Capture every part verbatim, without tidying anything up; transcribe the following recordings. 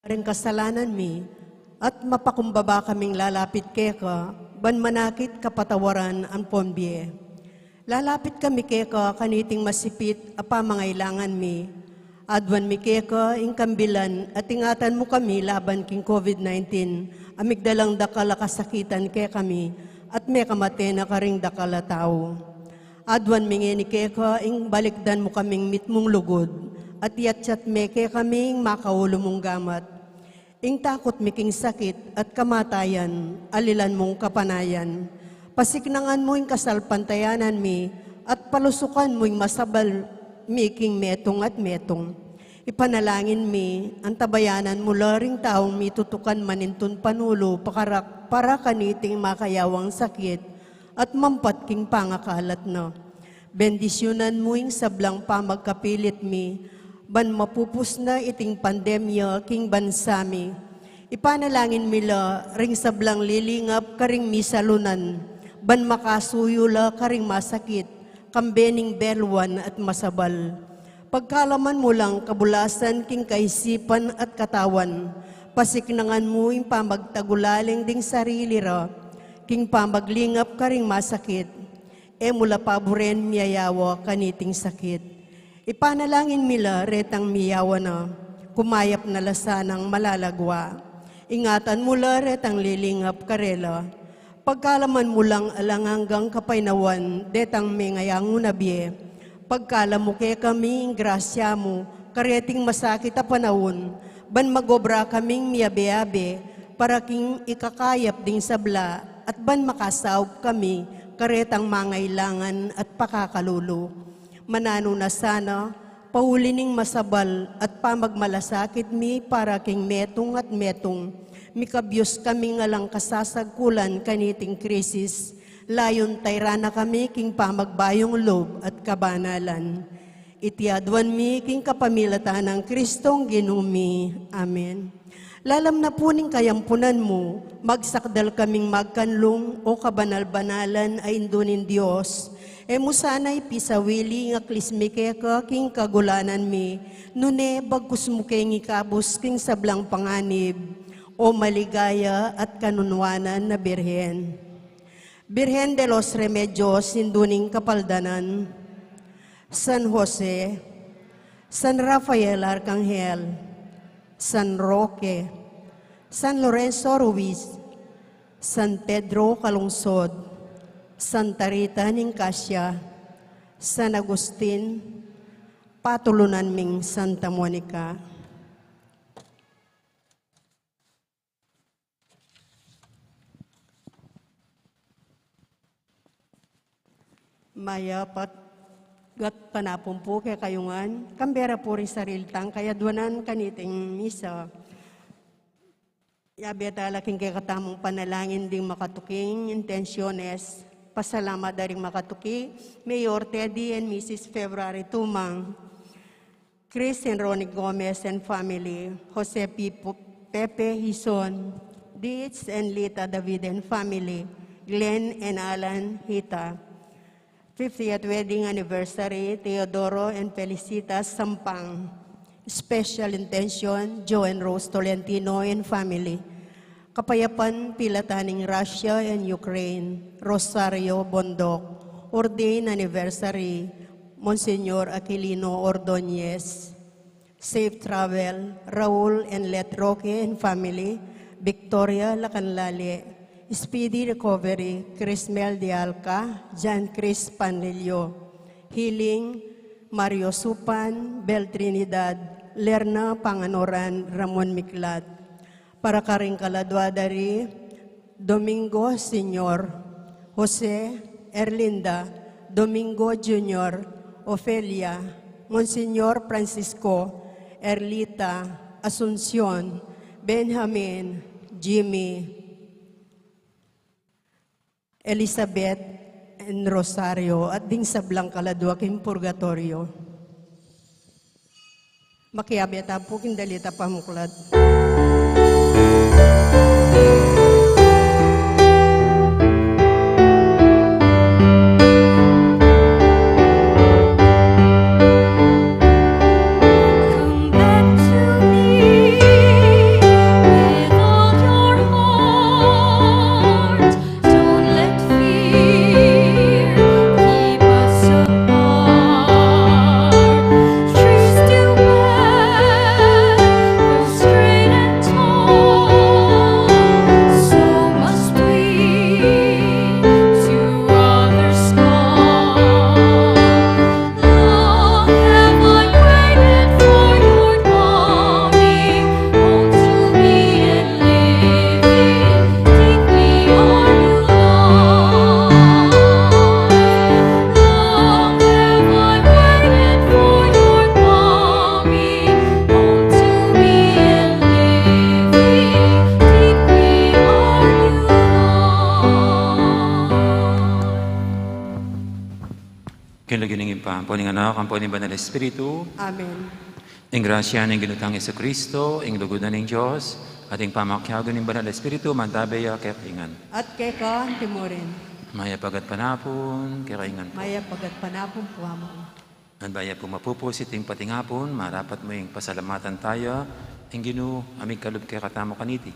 ring kasalanan mi, at mapakumbaba kaming lalapit keka, ban manakit kapatawaran ampon bie. Lalapit kami keka kaniting masipit a pamangailangan mi. Aduan mi keka ing kambilan at ingatan mu kami laban king COVID nineteen, a migdalang dakal a kasakitan kekami, at mekamate na karing dakal a tau. Aduan mi ngeni keka ing balikdan mu kaming mitmung lugud, at iyatyat me kekami ing makaulu mung gamat. Ing takut mi king sakit at kamatayan, alilan mung kapanayan. Pasiknangan mu ing kasalpantayanan mi, at palusukan mu ing masabal mi king metung at metung. Ipanalangin mi, antabayanan mu la ring taung mitutukan manintun panulu pakarak para kaniting makayawang sakit, at mampat king pangakalat na. Bendisyunan mu ing sablang pamagkapilit mi, ban mapupus na iting pandemya king bansa mi. Ipanalangin mi la ring sablang lilingap karing misalunan, ban makasuyu la karing masakit, kambe ning beluan at masabal. Pagkalaman mu lang kabulasan king kaisipan at katawan, pasiknangan mu ing pamagtagulaling ding sarili ra, king pamaglingap karing masakit. E mu la paburen miyayawa kaniting sakit. Ipanalangin mi la retang miyawa na, kumayap na la sanang malalagwa. Ingatan mu la retang lilingap karela. Pagkalaman mu lang alang anggang kapaynawan detang mengayangu na bie. Pagkalam mu kekami ing grasya mu kareting masakit a panaun, ban magobra kaming miyabe-abe para king ikakayap ding sabla, at ban makasaup kami karetang mangailangan at pakakalulu. Mananu na sana, pauli ning masabal at pamagmalasakit mi para king metung at metung, mikabyus kaming alang kasasagkulan kaniting krisis, layun tayran na kami king pamagbayung lub at kabanalan. Iti aduan mi king kapamilatan nang Kristong Ginu mi. Amen. Lalam na pu ning kayampunan mu, magsakdal kaming magkanlung, o kabanal-banalan a Indu ning Dios. E mu sana ipisawili ing aklis mi keka king kagulanan mi, nune bagkus mu keng ikabus king sablang panganib, o maligaya at kanunwanan na Birhen. Birhen de los Remedios, Indu ning Kapaldanan, San Jose, San Rafael Arcangel, San Roque, San Lorenzo Ruiz, San Pedro Calungsod, Santa Rita ning Cascia, San Agustin, patulunan ming Santa Monica. Mayap a gatpanapun pu kekayu ngan, kambe ra pu ring sarili tang kayaduanan kaniting misa. Yabe tala king kekatamung panalangin ding makatuking intensyones, pasalamat da ring makatuki, Mayor Teddy and Missus February Tumang. Chris and Ronnie Gomez and family, Jose P. Pu-, Pepe Hizon, Dietz and Lita David and family, Glenn and Alan Hita. Fiftieth wedding anniversary, Teodoro and Felicita Sampang. Special intention, Joe and Rose Tolentino and family. Kapayapan pilatan ning Russia and Ukraine, Rosario Bondoc. Ordained anniversary, Monsignor Aquilino Ordonez. Safe travel, Raul and Let Roque and family, Victoria Lacanlale. Speedy recovery, Crismel de Alca, Jan Chris Panlilio. Healing, Mario Supan, Bel Trinidad, Lerna Panganoran, Ramon Miklat. Para karing kaladua da ri Domingo Senior, Jose, Erlinda, Domingo Junior, Ofelia, Monsignor Francisco, Erlita, Asuncion, Benjamin, Jimmy, Elizabeth and Rosario, at ding sablang kaladua king purgatorio. Makiabe ta pu king dalit a pamuklat. Come back to me. Ibpa, ampo ning Anak, ampo ning Banal Espiritu. Amen. Ing grasya ning Ginu tang Jesucristo, ing lugud na ning Dios, at ing pamakiabe ning Banal Espiritu, mantabe ya kekayu ngan. At keka antimurin. Mayap a gatpanapun kekayu ngan pu. Mayap a gatpanapun pu, Among. At bayu pu mapupus iting patingapun, marapat mu ing pasalamatan taya ing Ginu a migkalub kekatamu kaniti.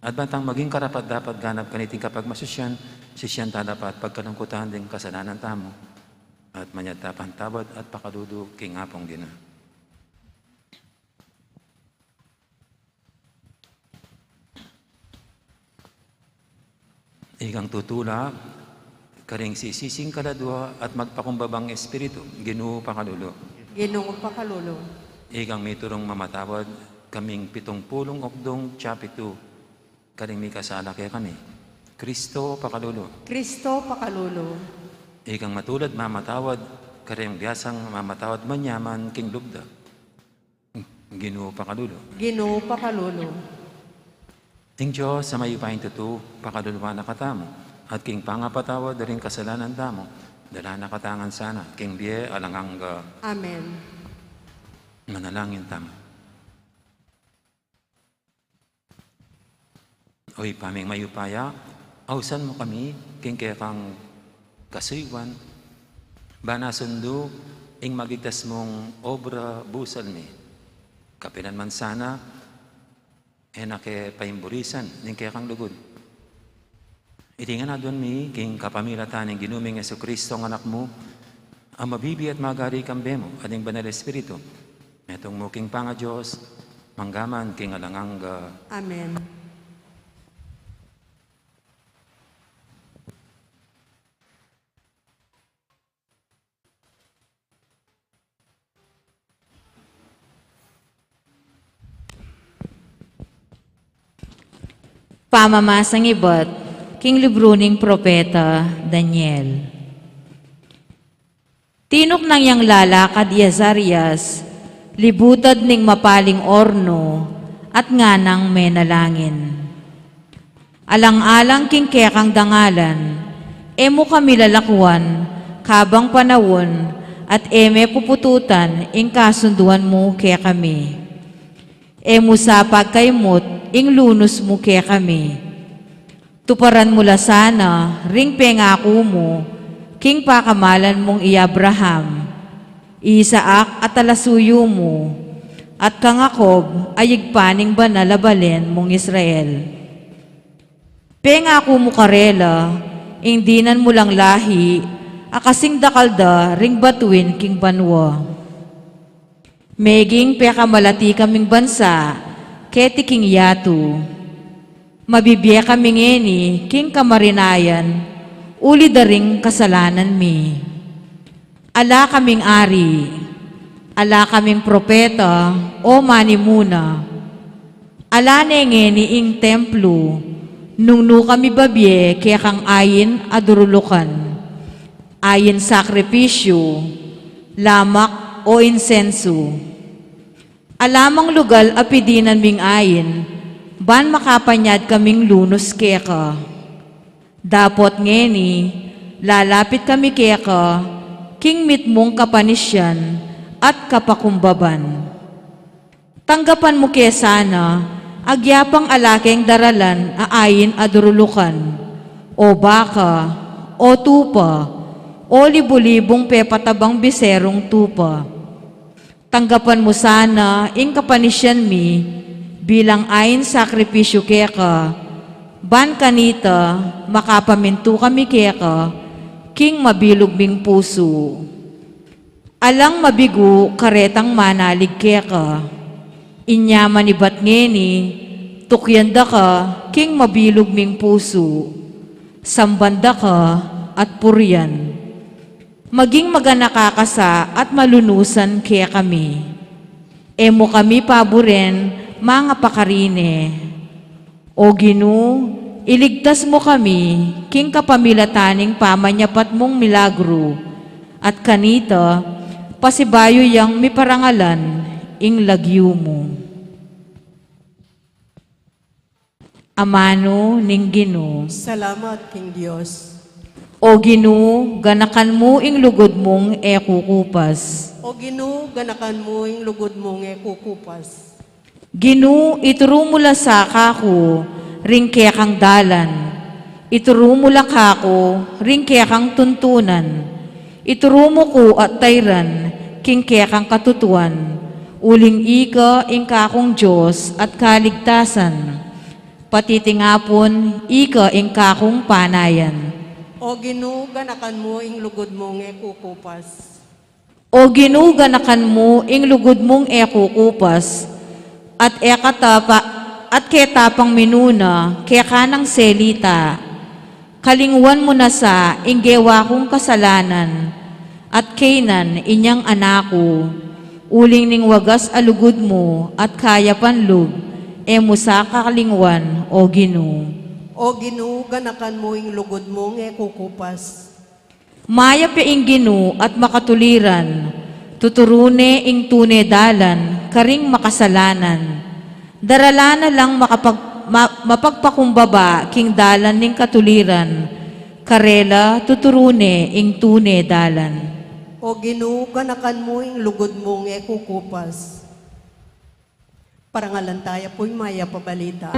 At bantang maging karapat-dapat ganap kaniting kapagmasusian, sisian ta dapat pagkalungkutan ding kasalanan tamu. At manyad ta pantawad at pakalulu king Apung Ginu. Ikang tutula karing sisising kaladua at magpakumbabang espiritu, Ginu pakalulu. Ginu pakalulu. Ikang miturung mamatawad kaming pitung pulung okdung tsapitu karing mikasala kekami, Kristo pakalulu. Kristo pakalulu. Ikang matulad mamatawad karing biasang mamatawad manyaman king lub da, Ginu pakalulu. Ginu pakalulu. Ing Dios a mayupayang tutu, pakaluluan na katamu, at king pangapatawad da ring kasalanan tamu, dala na katamu ngan sana king bie alang angga. Amen. Manalangin tamu. O Ibpa ming mayupaya, ausan mu kami king kekang kasuyuan, ban asundu ing magigtas mung obra busal mi. Kapilan man sana, e na ke paimburisan ning kekang lugud. Iti ngan aduan mi king kapamilatan ning Ginu ming Jesucristo, ing Anak mu, a mabibie at magari kambe mu at ning Banal Espiritu, metung mu king pangaDios, mangga man king alang angga. Amen. Pamamasang ibat king libru ning propeta Daniel. Tinuknang yang lalakad i Azarias, libutad ning mapaling ornu, at nganang menalangin. Alang-alang king kekang dangalan, e mu kami lalakuan kabang panaun, at e me pupututan ing kasunduan mu kekami. E mu sa pagkaimut ing lunus mu kekami. Tuparan mu la sana ring pengaku mu king pakamalan mung i Abraham, i Isaac a talasuyu mu, at kang Jacob a yigpa ning banal a balen mung Israel. Pengaku mu karela ing dinan mu lang lahi a kasing dakal da ring batuin king banua. Meging pekamalati kaming bansa keti king yatu. Mabibie kami ngeni king kamarinayan uli da ring kasalanan mi. Ala kaming ari, ala kaming propeta o manimuna. Ala ne ngeni ing templu nung nu kami babie kekang ain a durulukan, ain sakripisyu, lamak o insensu. Ala mang lugal a pidinan ming ain ban makapanyad kaming lunus keka. Dapot ngeni, lalapit kami keka king mitmung kapanisian at kapakumbaban. Tanggapan mu ke sana, agyapang ala keng daralan a ain a durulukan, o baka, o tupa, o libu-libung pepatabang biserung tupa. Tanggapan mu sana ing kapanisian mi bilang ain sakripisyu keka, ban kanita makapamintu kami keka king mabilug ming pusu. Alang mabigu karetang manalig keka. Inya man ibat ngeni, tukyan da ka king mabilug ming pusu, samban da ka at purian. Maging maganaka ka sa at malunusan kekami. E mu kami paburen mangapakarine. O Ginu, iligtas mu kami king kapamilatan ning pamanyapat mung milagru, at kanita pasibayu yang miparangalan ing lagyu mu. Amanu ning Ginu. Salamat king Dios. O Ginu, ganakan mu ing lugud mung e kukupas. O Ginu, ganakan mu ing lugud mung e kukupas. Ginu, ituru mu la sa kaku ring kekang dalan. Ituru mu la kaku ring kekang tuntunan. Ituru mu ku at tairan king kekang katutuan. Uling ika ing kakung Dios at kaligtasan. Pati tinapun, ika ing kakung panayan. O Ginu, ganakan mu ing lugud mung e kukupas. O Ginu, ganakan mu ing lugud mung e kukupas, at e ka ta pa-, at keta pang minuna keka nang selita. Kalingwan mu na sa ing gewa kung kasalanan, at kaynan inyang anak ku, uling ning wagas a lugud mu at kayapan lub, e mu sa kakalingwan, O Ginu. O Ginu, ganakan mu ing lugud mung e kukupas. Mayap ya ing Ginu at makatuliran, tuturu ne ing tune dalan karing makasalanan. Daralan na lang makapag-, ma-, mapagpakumbaba king dalan ning katuliran, karela tuturu ne ing tune dalan. O Ginu, ganakan mu ing lugud mung e kukupas. Parangalan taya pu ing mayap a balita.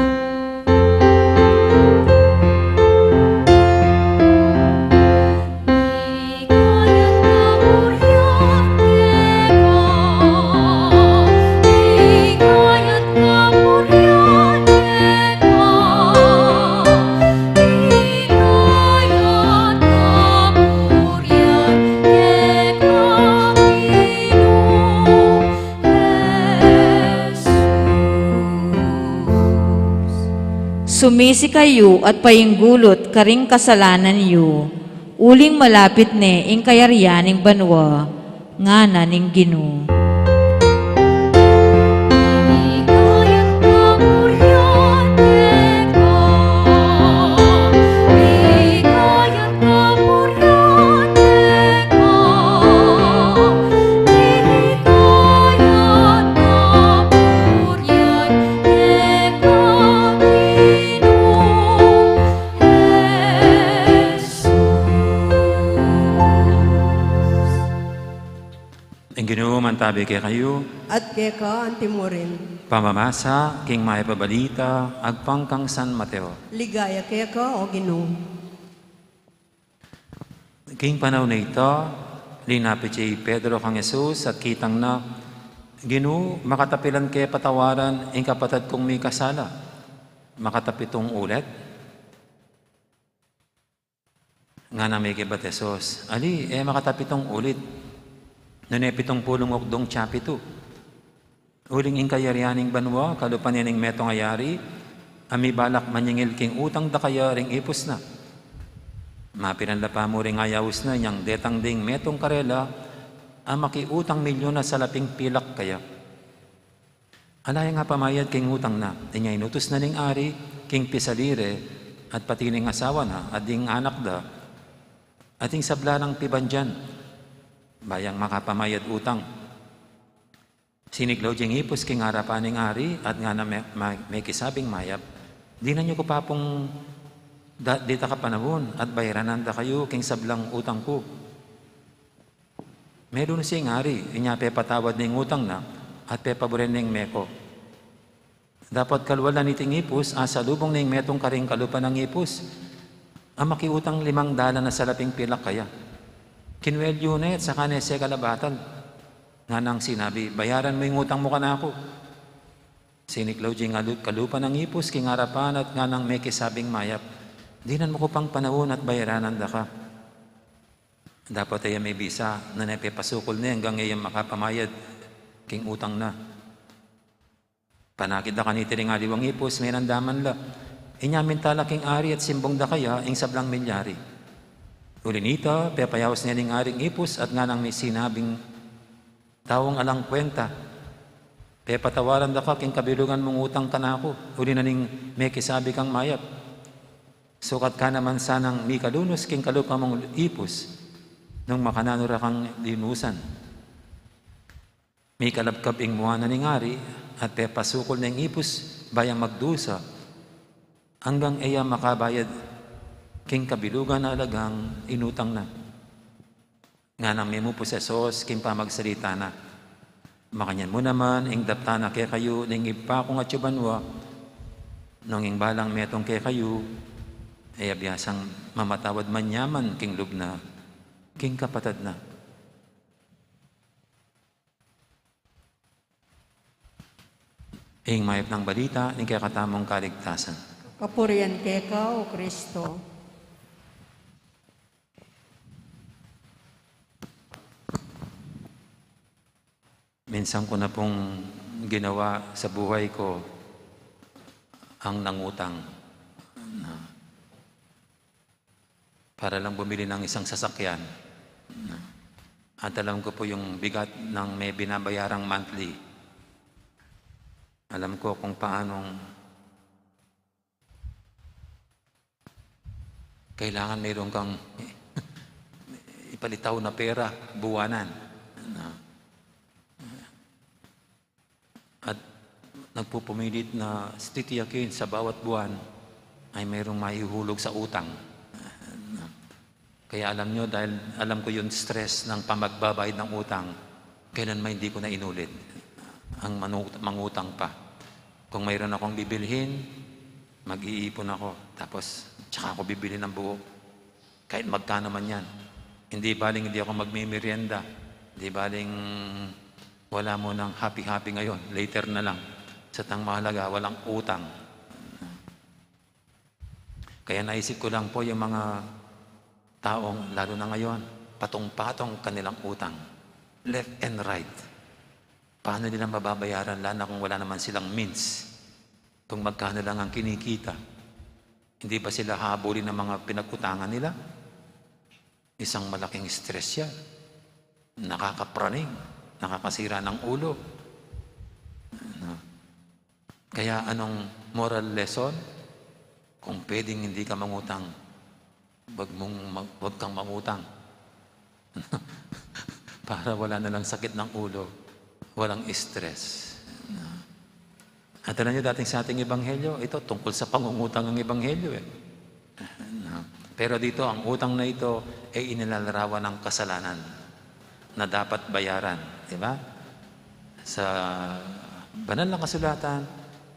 Sumisi kayu at painggulut karing kasalanan yu, uling malapit ne ing kayarian ning banua, ngana ning Ginu. Ing Ginu mantabi kekayu. At keka anti mu rin. Pamamasa king mayap a balita agpang kang San Mateo. Ligaya keka, O Ginu. King panaun a ita, linapit ya i Pedro kang Jesus at kitang na, "Ginu, makatapilan ke patawaran ing kapatad kung mikasala? Makatapitung ulit?" Ngana mekibat Jesus, "Ali, e makatapitung ulit, nune pitung pulung okdung tsapitu. Uling ing kayarian ning banua kalupa ne ning metung a yari a mibalak manyingil king utang da kaya ring ipus na. Mapilan la pa mu ring ayaus na inyang detang ding metung karela a makiutang milyun a salaping pilak kaya. Ala yang apamayad king utang na, inya inutus na ning ari king pisali re at pati ning asawa na at ding anak da, at ing sabla nang pibandian, ba yang makapamayad utang." Siniklaud ya ing ipus king arapan ning ari at ngana me-, ma-, mekisabing mayap, "Dinan yu ku pa pung da-, dita kapanaun at bayaranan da kayu king sablang utang ku." Melunus ya ing ari, inya pepatawad ne ing utang na at pepaburen ne ing meko. Dapot kalwal na niting ipus, asalubung ne ing metung karing kalupa nang ipus a makiutang limang dalan a salaping pilak kaya. Kinuelyu ne at saka ne sekal a batal. Nganang sinabi, "Bayaran mu ing utang mu kanaku." Siniklaud ya ing alu-, kalupa nang ipus king arapan at nganang mekisabing mayap, "Dinan mu ku pang panaun at bayaranan da ka." Dapot e ya mebisa, nune pepasukul ne anggang e ya makapamayad king utang na. Panakit da kaniti ring aliwang ipus, menandaman la. Inya minta la king ari at simbung da kaya ing sablang milyari. Uli nita, pepayaus ne ning ari ing ipus at nganang mesinabing taung alang kwenta, "Pepatawaran da ka king kabilugan mung utang kanaku, uli na ning mekisabi kang mayap. Sukat ka naman sanang mikalunus king kalupa mung ipus, nung makananu ra kang linusan." Mikalabkab ing mua na ning ari at pepasukul ne ing ipus ba yang magdusa anggang e ya makabayad king kabilugan a alagang inutang na. Nganang memupusesos king pamagsalita na. Makanyan mu naman, ing daptan na kekayu ning Ibpa kung atsu banua, nung ing balang metung kekayu, e abiasang mamatawad manyaman king lub na, king kapatad na. Ing mayap nang balita ning kekatamung kaligtasan. Kapurian keka, O Kristo. Minsan ko na pong ginawa sa buhay ko ang nangutang. Na, para lang bumili ng isang sasakyan. At alam ko po yung bigat ng may binabayarang monthly. Alam ko kung paanong kailangan mayroon kang ipalitaw na pera buwanan. At nagpupumilit na titiyakin sa bawat buwan ay mayroong maihulog sa utang. Kaya alam nyo, dahil alam ko yung stress ng pamagbabayad ng utang, kailan man hindi ko na inulit ang manu-, mangutang pa. Kung mayroon akong bibilhin, mag-iipon ako. Tapos, tsaka ako bibili ng buo. Kahit magkano man yan. Hindi baling hindi ako magmimerienda. Hindi baling wala mo ng happy-happy ngayon. Later na lang. Sa tang mahalaga, walang utang. Kaya naisip ko lang po yung mga taong, lalo na ngayon, patong-patong kanilang utang. Left and right. Paano nila mababayaran, lalo na kung wala naman silang means? Kung magkano lang ang kinikita, hindi ba sila habulin ng mga pinag-utangan nila? Isang malaking stress yan. Nakakapraning, nakakasira ng ulo. Ano? Kaya anong moral lesson? Kung pwedeng hindi ka mangutang, wag mong ma-, wag kang mangutang. Para wala na lang sakit ng ulo, walang stress. At alam niyo, dating sa ating ebanghelyo, ito tungkol sa pangungutang ang ebanghelyo eh. Pero dito, ang utang na ito ay inilalarawan ng kasalanan na dapat bayaran, di ba? Sa banal na kasulatan,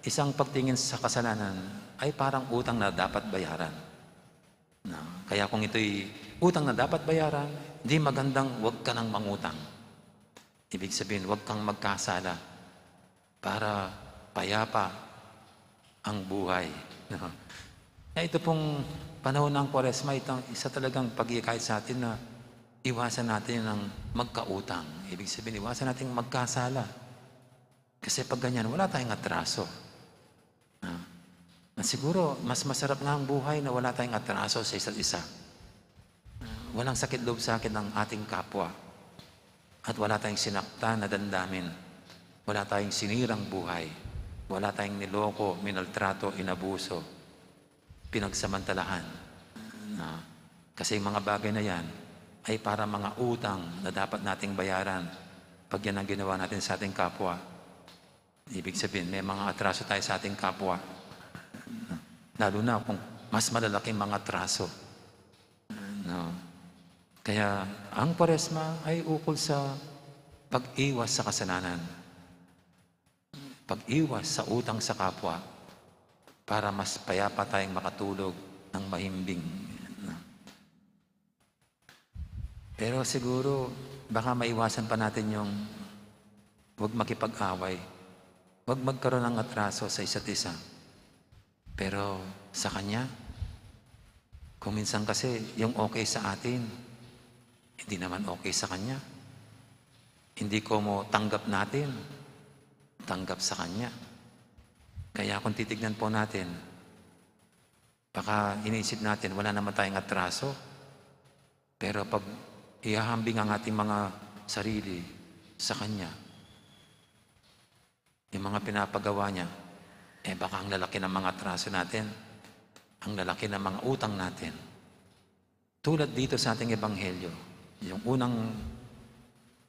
isang pagtingin sa kasalanan ay parang utang na dapat bayaran. Na, kaya kung ito'y utang na dapat bayaran, di magandang wag ka nang mangutang. Ibig sabihin, wag kang magkasala para payapa ang buhay. Na ito pong panahon ng Kwaresma, itong isa talagang pag-iikayat sa atin na iwasan natin ang magkautang. Ibig sabihin, iwasan natin magkasala. Kasi pag ganyan, wala tayong atraso. Ah, na siguro, mas masarap nga ang buhay na wala tayong atraso sa isa't isa. Ah, walang sakit loob sa akin ng ating kapwa. At wala tayong sinaktan na damdamin. Wala tayong sinirang buhay. Wala tayong niloko, minaltrato, inabuso, pinagsamantalahan. Na, kasi yung mga bagay na yan ay para mga utang na dapat nating bayaran pag yan ang ginawa natin sa ating kapwa. Ibig sabihin, may mga atraso tayo sa ating kapwa. Lalo na kung mas malalaking mga atraso. No? Kaya ang Kwaresma ay ukol sa pag-iwas sa kasalanan, pag-iwas sa utang sa kapwa, para mas payapa tayong makatulog ng mahimbing. No? Pero siguro, baka maiwasan pa natin yung wag makipag-away, wag magkaroon ng atraso sa isa't isa. Pero sa kanya, kung minsan kasi yung okay sa atin, hindi naman okay sa kanya. Hindi ko mo tanggap natin, tanggap sa kanya. Kaya kung titignan po natin, baka iniisip natin, wala naman tayong atraso. Pero pag ihahambing ang ating mga sarili sa kanya, yung mga pinapagawa niya, eh, baka ang lalaki ng mga atraso natin, ang lalaki ng mga utang natin. Tulad dito sa ating ebanghelyo, yung unang,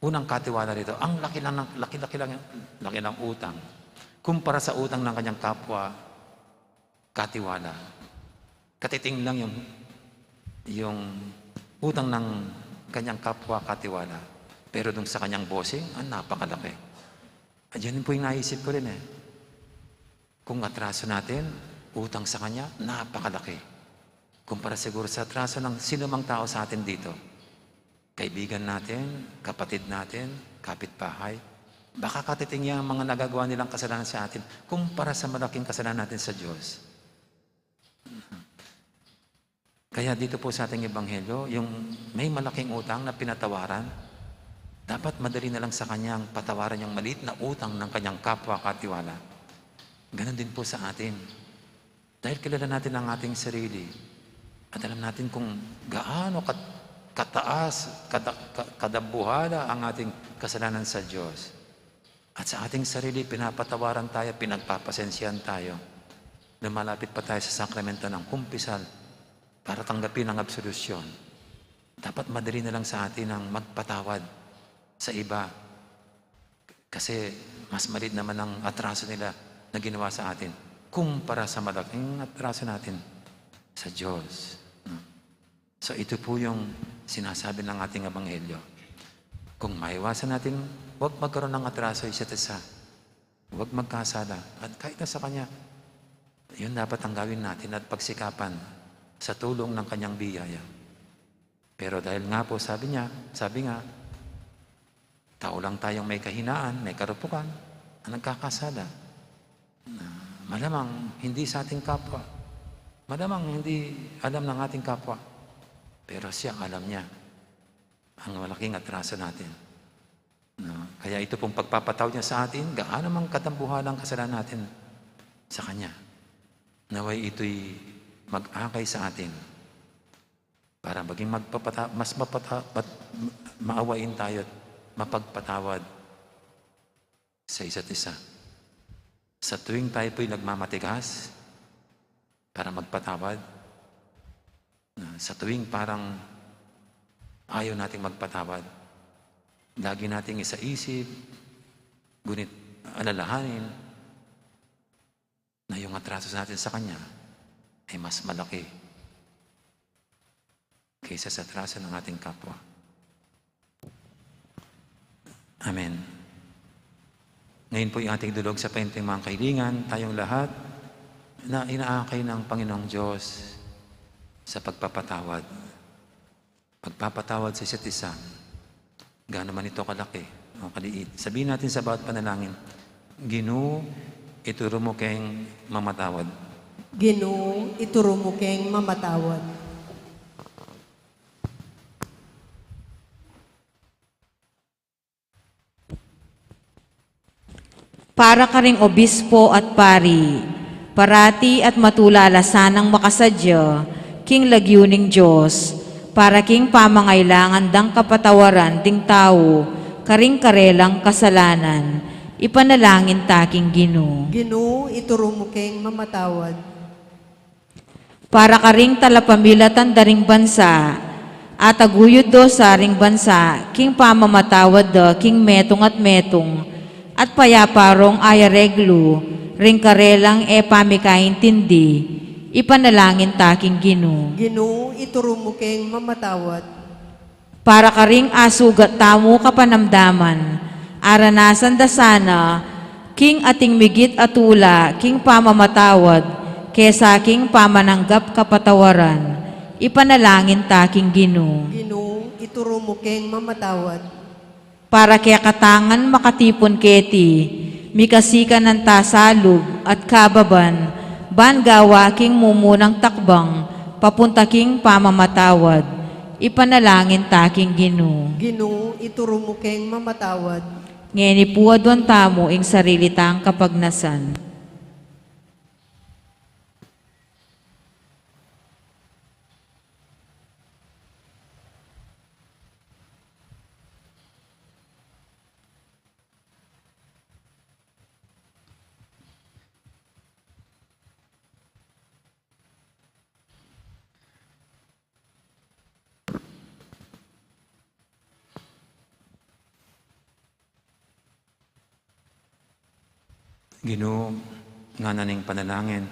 unang katiwala rito, ang laki lang ng, laki-laki lang, laki ng utang. Kumpara sa utang ng kanyang kapwa, katiwala. Katiting lang yung yung utang ng kanyang kapwa katiwala. Pero dun sa kanyang bossing, ang napakalaki. At yun po yung naisip ko rin eh. Kung atraso natin, utang sa kanya, napakalaki. Kumpara siguro sa atraso ng sinumang tao sa atin dito. Kaibigan natin, kapatid natin, kapitbahay. Baka katiting niya ang mga nagagawa nilang kasalanan sa atin kumpara sa malaking kasalanan natin sa Diyos. Kaya dito po sa ating ebanghelyo, yung may malaking utang na pinatawaran, dapat madali na lang sa kanyang patawaran yung maliit na utang ng kanyang kapwa katiwala. Ganun din po sa atin. Dahil kilala natin ang ating sarili at alam natin kung gaano kat-, kataas, kata-, ka-, kadambuhala ang ating kasalanan sa Diyos. At sa ating sarili, pinapatawaran tayo, pinagpapasensyahan tayo. Lumalapit pa tayo sa sakramento ng kumpisal para tanggapin ang absolusyon. Dapat madali na lang sa atin ang magpatawad sa iba. Kasi mas maliit naman ang atraso nila na ginawa sa atin kumpara sa malaking atraso natin sa Diyos. No? So, ito po yung sinasabi ng ating ebanghelyo. Kung maiwasan natin, huwag magkaroon ng atraso isa't isa. Huwag magkasala. At kahit na sa kanya, yun dapat ang gawin natin at pagsikapan sa tulong ng kanyang biyaya. Pero dahil nga po, sabi niya, sabi nga, tao lang tayong may kahinaan, may karupukan, ang nagkakasala. Na malamang hindi sa ating kapwa. Malamang hindi alam ng ating kapwa. Pero siya, alam niya ang malaking atraso natin. No? Kaya ito pong pagpapatawad niya sa atin, gaano mang katambuhalang kasalanan natin sa kanya, naway ito'y mag-akay sa atin para maging magpapata-, mas mapata-, mat-, maawain tayo at mapagpatawad sa isa't isa. Sa tuwing tayo po'y nagmamatigas para magpatawad, na sa tuwing parang ayaw nating magpatawad, lagi nating isaisip, ngunit alalahanin na yung atraso natin sa kanya ay mas malaki kaysa sa atraso ng ating kapwa. Amen. Ngayon po yung ating dulog sa painteng mga kailingan, tayong lahat na inaakay ng Panginoong Diyos sa pagpapatawad. Pagpapatawad sa isa't isa. Gaano man ito kalaki o kaliit. Sabihin natin sa bawat panalangin, "Ginu, ituru mu keng mamatawad." Ginu, ituru mu keng mamatawad. Para karing obispo at pari, parati at matulala sanang makasadya king lagyu ning Dios, para king pamangailangan dang kapatawaran ding tau karing karelang kasalanan, ipanalangin ta king Ginu. Ginu, ituru mu keng mamatawad. Para karing talapamilatan da ring bansa, at aguyud do sa ring bansa king pamamatawad da king metung at metung, at payapa rong ayareglu ring karelang e pamikaintindi, ipanalangin ta king Ginu. Ginu, ituru mu keng mamatawad. Para karing asugat tamu kapanamdaman, aranasan da sana king ating migit a tula king pamamatawad kesa king pamananggap kapatawaran, ipanalangin ta king Ginu. Ginu, ituru mu keng mamatawad. Para kekatang makatipun keti, mikasikanan ta salub at kababan, ban gawa king mumunang takbang papunta king pamamatawad, ipanalangin ta king Ginu. Ginu, ituru mu keng mamatawad. Ngeni pu aduan tamu ing sarili tang kapagnasan. Ginu, ngana ning panalangin,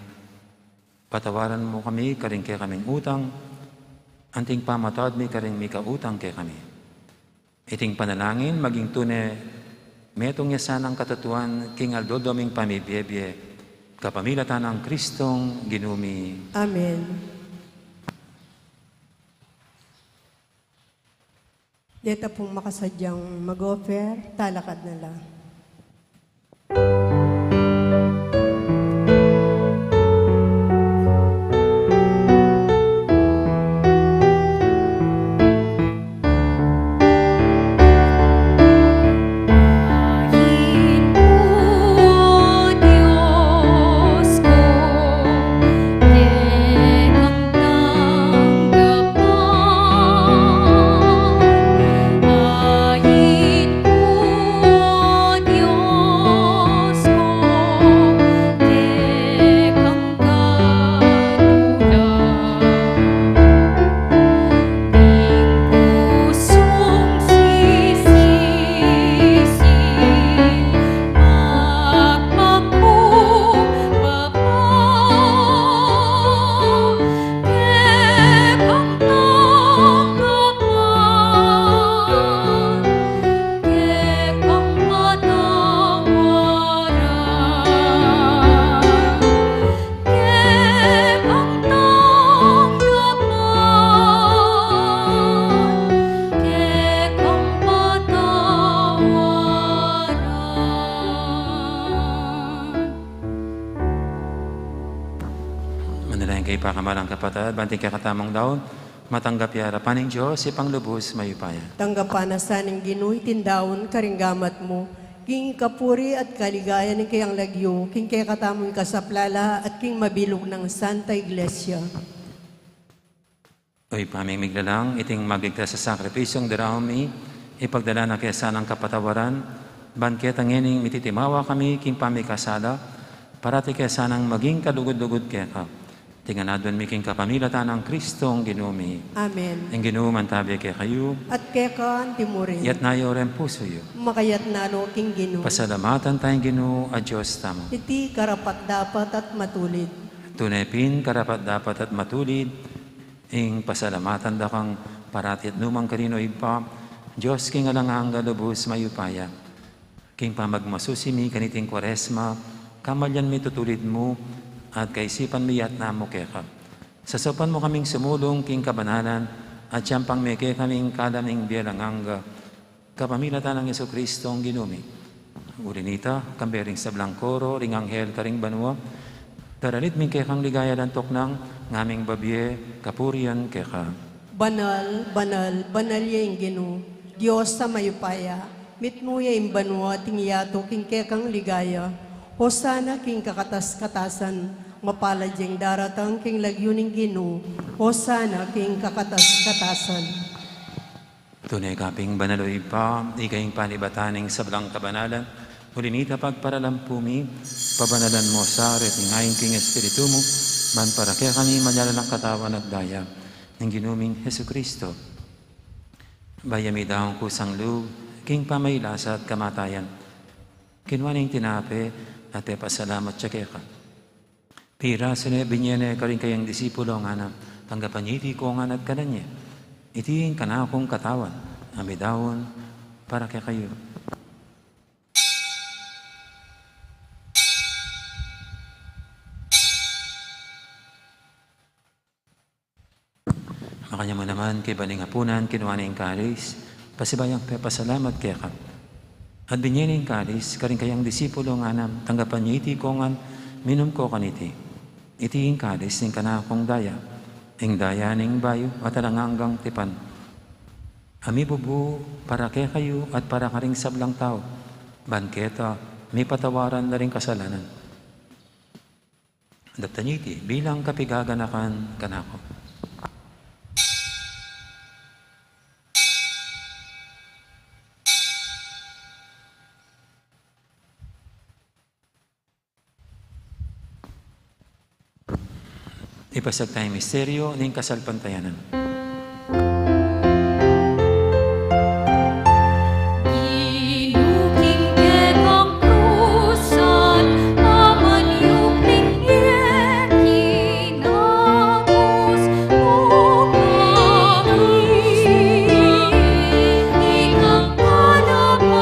patawaran mu kami karing kekaming utang, anting pamatawad mi karing mikautang kekami. Iting panalangin maging tune metung ya sanang katutuan king aldo-aldo ming pamibiebie, kapamilatan nang Kristong Ginu mi. Amen. Deta pung makasadyang mag-offer, talakad na la. Manalangin kayu, pakamalan kung kapatad, ban iting kekatamung daun matanggap ya arapan ning Dios, Ibpang lubus mayupaya. Tanggapan na sa ning Ginu iting daun karing gamat mu, king kapurian at kaligayan ning kayang lagyu, king kekatamung kasaplalan at king mabilug nang Santa Iglesia. O Ibpa ming miglalang, iting magligtas a sakripisyung daraun mi, ipagdala na ke sanang kapatawaran, ban keta ngening mititimawa kami king pamikasala, parati ke sanang maging kalugud-lugud keka. Iti ngan aduan mi king kapamilatan nang Kristong Ginu mi. Amen. Ing Ginu mantabi kekayu. At keka antimurin. Iyatas yu reng pusu yu. Makayatas na lo king Ginu. Pasalamatan taya ing Ginu a Dios tamu. Iti karapat-dapat at matulid. Tune pin karapat-dapat at matulid ing pasalamatan da kang parati at nukarin man, O Ibpa, Dios king alang angga, lubus mayupaya. King pamagmasusi mi kaniting Kuaresma, kamalian mi tutulid mu at kaisipan mi iyatas mu keka. Sasaupan mu kaming sumulung king kabanalan at siyang pang mie kekami ing kalam ning bie alang angga, kapamilatan nang Jesukristong Ginu mi. Uli nita, kambe ring sablang koro ring anghel karing banua, daralit mi kekang ligaya alang tuknang ngaming babie kapurian keka. Banal, banal, banal ya ing Ginu, Dios a mayupaya, mitmu ya ing banua at ing yatu king kekang ligaya. Hosana king kakatas-katasan, mapalad ya ing daratang king lagyu ning Ginu, Hosana king kakatas-katasan. Tune ka pin banal, O Ibpa, ika ing panibatan ning sablang kabanalan. Uli nita pagparalan pu mi, pabanalan mu sa reti ngan king Espiritu mu, ban para kekami maging katawan at daya ning Ginu ming Jesucristo. Bayu ya midaun kusang lub king pamagkasakit at kamatayan, kinua ne ing tinape at pepasalamat ya keka. Pirasu ne, binie ne karing kayang disipulo, ngana, tanggapan ye iti kongan at kanan ye. Iti ing kanakung katawan a midaun para kekayu. Makanyan mu naman, kaybat ning apunan, kinua ne ing kalis, pasibayu yang pepasalamat keka. At binie ne ing kalis karing kayang disipulo, ngana, tanggapan ye iti kongan, minum ko kaniti. Iti ing kalis ning kanakung daya, ing daya ning bayu at alang anggang tipan, a mibubu para kekayu at para karing sablang tau, ban keta mipatawaran la ring kasalanan. Daptan ye iti bilang kapaganakan kanaku. Ipasiag taya ing misteryu ning kasalpantayanan.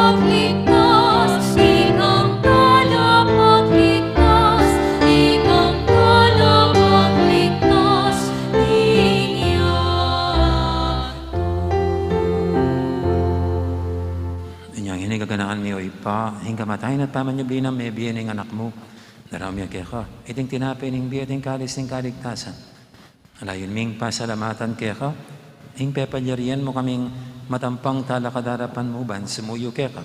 Ligtas, ikang talapagligtas, ikang talapagligtas, inya. Inyang ini gaganakan mi, o Ibpa, ing kamatayan at pamanyubli nang mebie ning Anak mu, daraun mi keka iting tinape ning bie at ing kalis ning kaligtasan. Layun ming pasalamatan keka ing pepalyarian mu kaming matampang talakad king arapan mu ban sumuyu keka.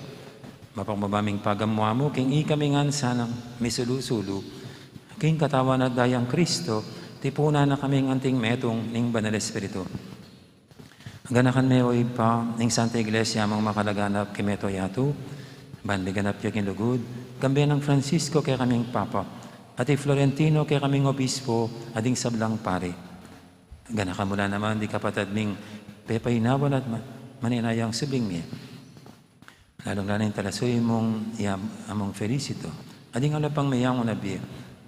Mapagmabaming pagamu-amu king ikami ngan sanang misulu-sulu king Katawan at Dayang Kristo, tipunan na kaming anting metung ning Banal Espiritu. Ganakan me, o Ibpa, ing Santa Iglesia mung makalaganap king mabilug a yatu, ban miganap ya king lugud, kambe nang Francisco kekaming Papa, at i Florentino kekaming Obispo, at ding sablang pari. Ganakan mu la naman ding kapatad ming pepainawa la at ma-, maninayang subling mie. Lalung-lalu na ing talasuyu mung i Among Felicito, at ding ala pang meyangu na bie.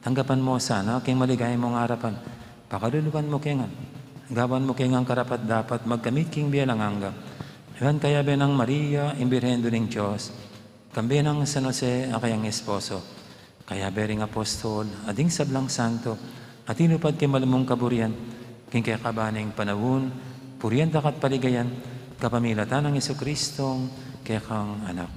Tanggapan mu sana king maligaya mung arapan. Pakaluluan mu ke ngan. Gawan mu ke ngan karapat-dapat magkamit king bie alang angga. Iban kayabe nang Maria, ing Birhen Indu ning Dios, kambe nang San Jose a kayang esposo, kayabe ring apostol, at ding sablang santo, a tinupad king malugud mung kaburian, king kekaban ning panaun, purian daka at paligayan, kapamilatan nang Jesucristong kekang Anak.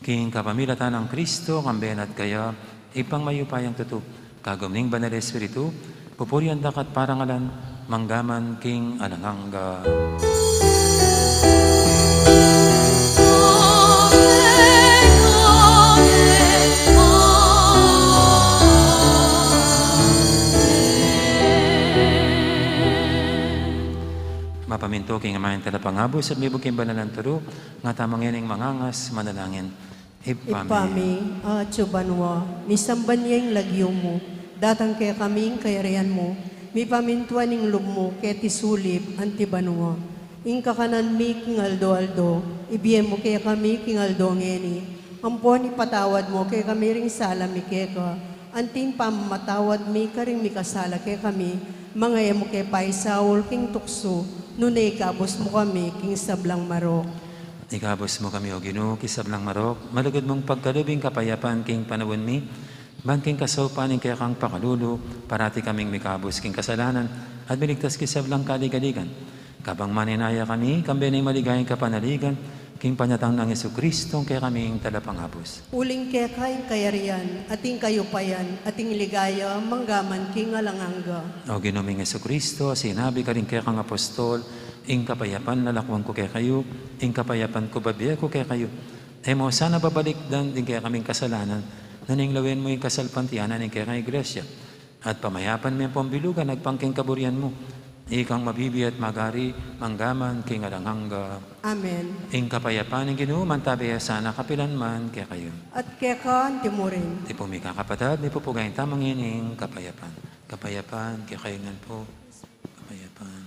King kapamilatan nang Kristo, kambe na at kaya, Ibpang mayupayang tutu, kagum ning Banal Espiritu, pupurian daka at parangalan, mangga man king alang angga. Mapamintu king Ama ing Talapangabus at mibug king banal a turu, nga tamu ngening mangangas manalangin. Ibpa mi, Ibpa mi, atsu ka banua, misamban ya ing lagyu mu, datang kekami ing kayarian mu, mipamintuan ing lub mu keti sulip anti banua. Ing kakanan mi king aldo-aldo, ibie mu kekami king aldo ngeni, ampon ipatawad mu kekami ring sala mi keka, anti ing pamamatawad mi karing mikasala kekami, manga e mu ke paisaul king tuksu, nune ikabus mu kami king sablang marok. Ikabus mu kami, O Ginu, king sablang marok, malugud mung pagkalub ing kapayapan king panaun mi, ban king kasaupan ning kekang pakalulu, parati kaming mikabus king kasalanan, at miligtas king sablang kaligaligan. Kabang maninaya kami, kambe ning maligayang kapanaligan, king panyatang nang Jesucristong kekaming Talapangabus. Uling keka ing kayarian, at ing kayupayan, at ing ligaya, mangga man king alang angga. O Ginu ming Jesucristo, sinabi karing kekang apostol, ing kapayapan lalakwan ku kekayu, ing kapayapan ku bibie ku kekayu. E mu sana babalikdan ding kekaming kasalanan, nune lawen mu ing kasalpantayanan ning kekang Iglesia. At pamayapan me ampon bilugan agpang king kaburian mu. Ikang mabibie at magari, mangga man king alang angga. Amen. Ing kapayapan ning Ginu, mantabe ya sana kapilan man kekayu. At keka anti murin. Tipun mi kakapatad, mipupugayan tamu ngening kapayapan. Kapayapan kekayu ngan pu. Kapayapan.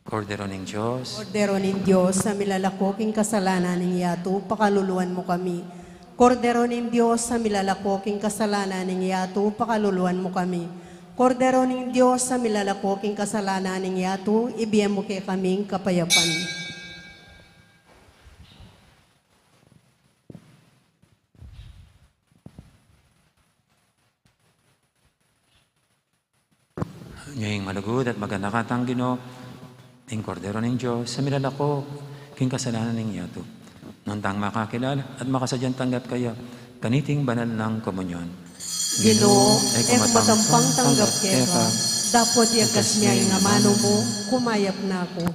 Kordero ning Dios. Kordero ning Dios, a milalako king kasalanan ning yatu, pakaluluan mu kami. Kordero ning Dios, a milalako king kasalanan ning yatu, pakaluluan mu kami. Kordero ning Dios, a milalako king kasalanan ning yatu, ibie mu kekami ing kapayapan. Nya ing malugud at maganakang Ginu, ing Kordero ning Dios, a milalako king kasalanan ning yatu. Nung tang makakilala at makasadyang tanggap kaya, kaniting banal nang komunyon. Ginu, e ku matampang tanggap keka, dapot yagas me ing amanu mu, kumayap na ku.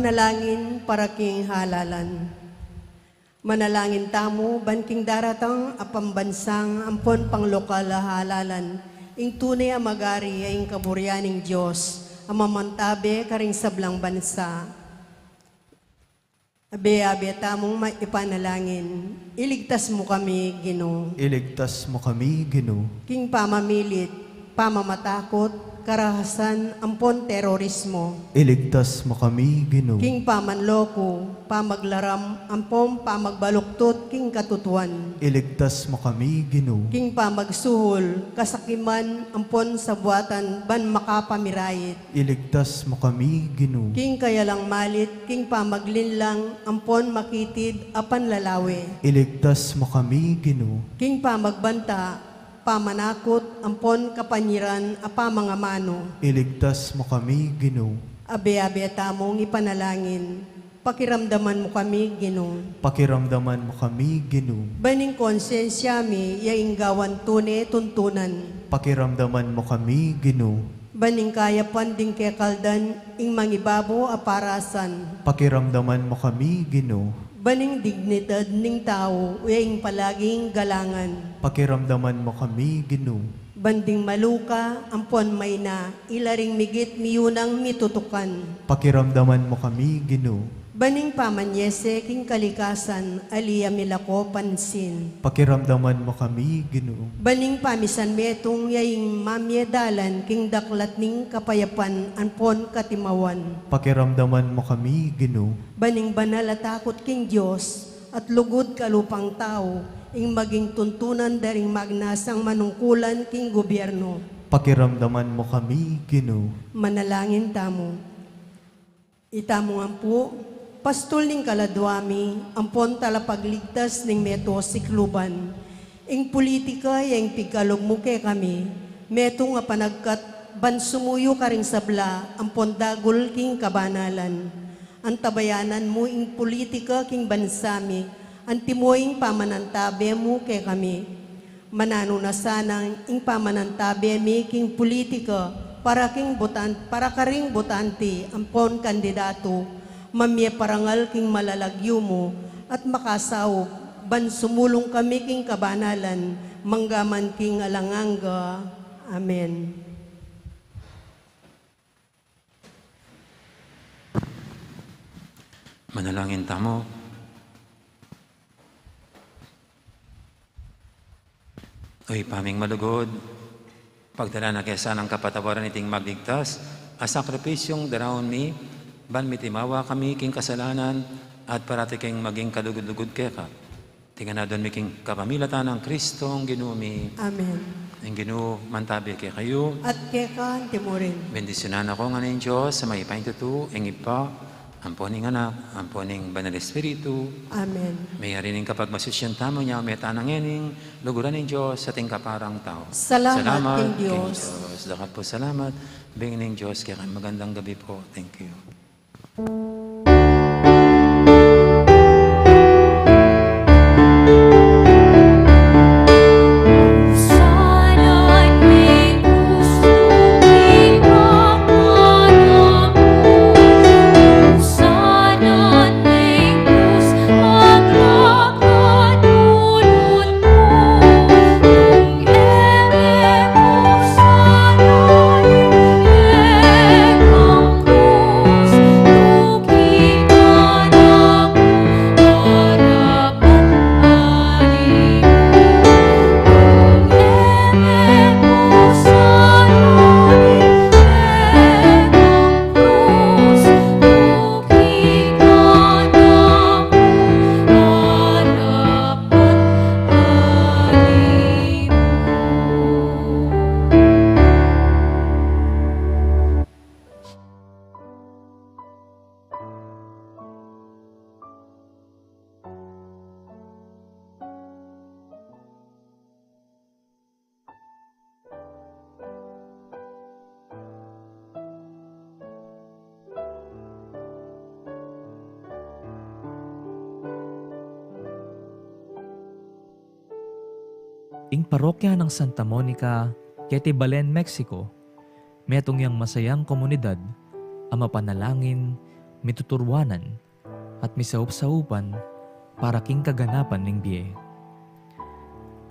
Panalangin para king halalan. Manalangin tamu ban king daratang a pambansang ampon panglokal a halalan, ing tune a magari a ing kaburian ning Dios a mamantabe karing sablang bansa. Abe-abe tamung ma-, ipanalangin. Iligtas mu kami, Ginu. Iligtas mu kami, Ginu. King pamamilit, pamamatakut, karahasan, ampon terorismo. Iligtas mu kami, Ginu. King pamanloko, pamaglaram, ampon pamagbaluktut king katutuan. Iligtas mu kami, Ginu. King pamagsuhul, kasakiman, ampon sabuatan ban makapamirayit. Iligtas mu kami, Ginu. King kayalang malit, king pamaglinlang, ampon makitid a panlalawe. Iligtas mu kami, Ginu. King pamagbanta, pamanakut, ampon kapanyiran a pamangamanu. Iligtas mu kami, Ginu. Abe-abe tamung ipanalangin. Pakiramdaman mu kami, Ginu. Pakiramdaman mu kami, Ginu. Ban ing konsensya mi, ya ing gawan tune tuntunan. Pakiramdaman mu kami, Ginu. Ban ing kayapan ding kekaldan, ing mangibabo a parasan. Pakiramdaman mu kami, Ginu. Ban ing dignidad ning tau, ya ing palaging galangan. Pakiramdaman mu kami, Ginu. Ban ding maluka, ampon maina, ila ring migit miyunang mitutukan. Pakiramdaman mu kami, Ginu. Ban ing pamanyese king kalikasan, ali a milako pansin. Pakiramdaman mu kami, Ginu. Ban ing pamisan metung ya ing mamie dalan king daklat ning kapayapan ampon katimawan. Pakiramdaman mu kami, Ginu. Ban ing banal a takut king Dios, at lugud kalupang tau, ing maging tuntunan da ring magnasang manungkulan king gobyerno. Pakiramdaman mu kami, Ginu. Manalangin tamu. Itamu ngan pu, pastul ning kaladua mi, ampon talapagligtas ning meto sikluban. Ing pulitika ya ing pigkalub mu kekami, metung a panagkat ban sumuyu karing sabla, ampon dagul king kabanalan. Antabayanan mu ing pulitika king bansa mi, antimo ing pamanantabe mu kekami. Mananu na sanang ing pamanantabe mi king pulitika para king botan-, para karing botante ampon kandidatu, mamie parangal king malalagyu mu, at makasaup ban sumulung kami king kabanalan, manggaman king alang angga. Amen. Manalangin tamu. O Ibpa ming malugud, pagtalan na ke sanang kapatawaran iting magligtas a sakripisyung daraun mi, ban mitimawa kami king kasalanan at parati keng maging kalugud-lugud keka. Iti ngan adwan mi king kapamilatan nang Kristong Ginu mi. Amen. Ing Ginu mantabe kekayu. At keka antimurin. Bendisyunan na ko ngan ning Dios a mayupayang tutu, ing Ibpa, ampon ing Anak, ampon ing Banal Espiritu. Amen. Mayari ning kapagmasusyan tamu, inya meta na ngening luguran ning Dios at ing kaparang tau. Salamat king Dios. Salamat king Dios. Dakal pung salamat. Beng ning Dios kekayu. Magandang gabi po. Thank you. Ing parokya nang Santa Monica, keti Belen, Mexico, metung yang masayang komunidad a mapanalangin mituturuanan, at misaup-saupan para king kaganapan ning bie.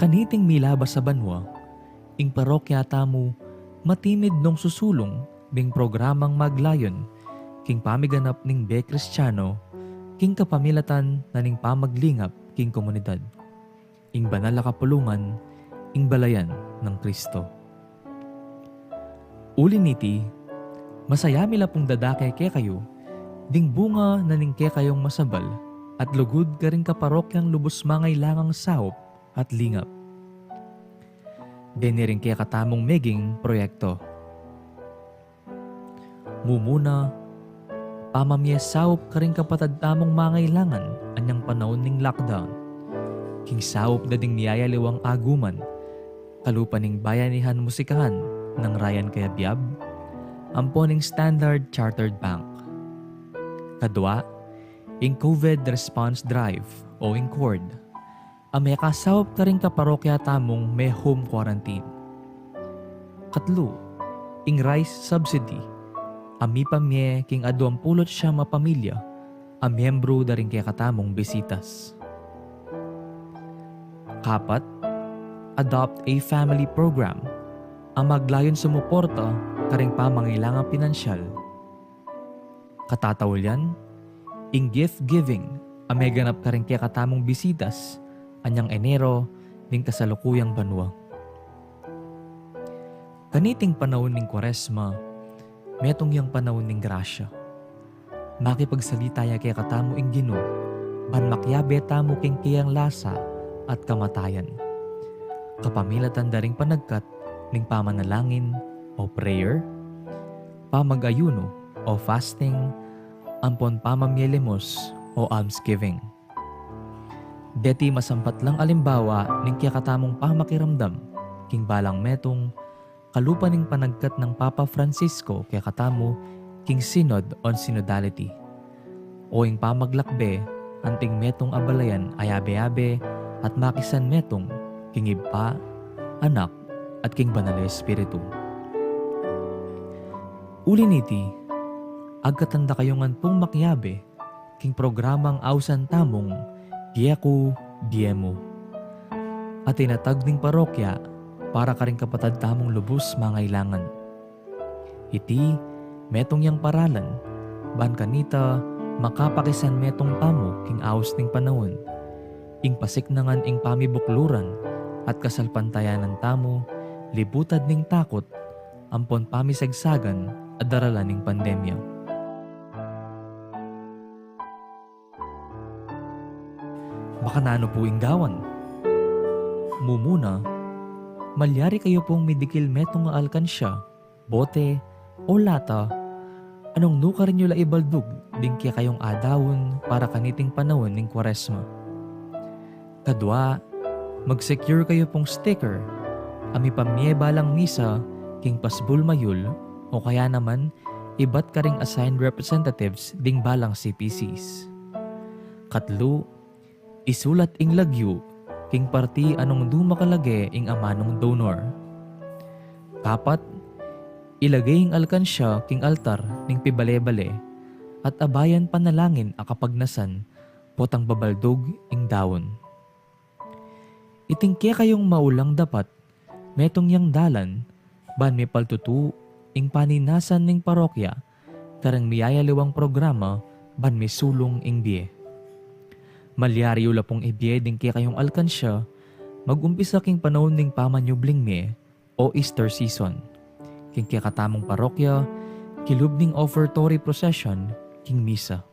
Kaniting milabas a banua, ing parokya tamu matimid nung susulung ding programang maglayun king pamiganap ning bie Kristiano king kapamilatan na ning pamaglingap king komunidad. Ing banal a kapulungan, ing balayan nang Kristo. Uli niti, masaya mi la pung dadake kekayu ding bunga na ning kekayung masabal at lugud karing kaparokyang lubus mangailangang saup at lingap. Deni ring kekatamung meging proyekto. Mumuna, pamamie saup karing kapatad tamung mangailangan anyang panaun ning lockdown. King saup da ding miyayaliwang aguman, kalupa ning Bayanihan Musikahan nang Ryan Cayabyab, ampo ning Standard Chartered Bank. Kadua, ing COVID Response Drive o ing cord a mekasaup karing kaparokya tamung me-home quarantine. Katlu, ing rice subsidy a mipamie king aduang pulu't siyam a pamilya a miyembru da ring kekatamung Bisitas. Kapat, Adopt a Family Program a maglayun sumuporta karing pamangailangang pinansyal. Katataul yan, ing gift giving a meganap karing kekatamung Bisitas anyang Enero ning kasalukuyang banua. Kaniting panaun ning Kuaresma, metung yang panaun ning grasya. Makipagsalita ya kekatamu ing Ginu ban makiabe tamu king keyang lasa at kamatayan, kapamilatan da ring panagkat ning pamanalangin o prayer, pamag-ayunu o fasting, ampon pamamie limos o almsgiving. Deti masampat lang alimbawa ning kekatamung pamakiramdam king balang metung kalupa ning panagkat nang Papa Francisco kekatamu king Synod on Synodality, o ing pamaglakbe anting metung a balayan a yabe-yabe at makisan metung king Ibpa, Anak, at king Banal a Espiritu. Uli niti, agkatan da kayu ngan pung makiabe king programang ausan tamung Bie Ku, Bie Mu, a tinatag ning parokya para karing kapatad tamung lubus mangailangan. Iti metung yang paralan ban kanita makapakisan metung tamu king aus ning panaun, ing pasiknangan ing pamibukluran at kasalpantayanan tamu libutad ning takut ampon pamisagsagan a daralan ning pandemya. Makananu pu ing gawan? Mumuna, malyari kayu pung midikil metung a alkansya, bote, o lata a nung nukarin yu la ibaldug ding kekayung adaun para kaniting panaun ning Kuaresma. Kadua, mag-secure kayu pung sticker a mipamie balang misa king pasbul mayul o kaya naman ibat karing assigned representatives ding balang C P Cs. Katlu, isulat ing lagyu king parti a nung duma kalage ing amanung donor. Kapat, ilage ing alkansya king altar ning pibale-bale at abayan panalangin a kapagnasan potang babaldug ing daun. Iting kekayung maulang dapat metung yang dalan ban mipaltutu ing paninasan ning parokya kareng miyayaliwang programa ban misulung ing bie. Malyari yu la pung ibie ding kekayung alkansya, mag-umpisa king panaun ning pamanyubling mie o Easter season king kekatamung parokya kilub ning offertory procession king misa.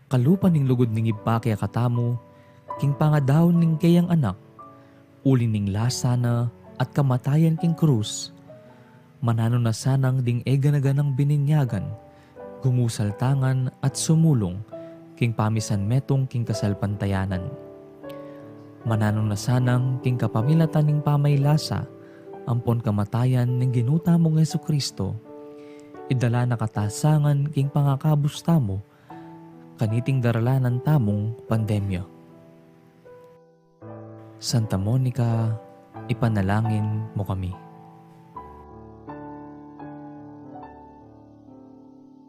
Kalupa ning lugud ning Ibpa kekatamu king pangadaun ning keyang Anak, uli ning lasa na at kamatayan king krus, mananu na sanang ding e gana-ganang bininyagan, gumusal tangan at sumulung king pamisan metung king kasalpantayanan. Mananu na sanang king kapamilatan ning pamaylasa ampon kamatayan ning Ginu tamung Jesucristo, idala na kata sangan king pangakabus tamu kaniting daralanan tamung pandemya. Santa Monica, ipanalangin mu kami.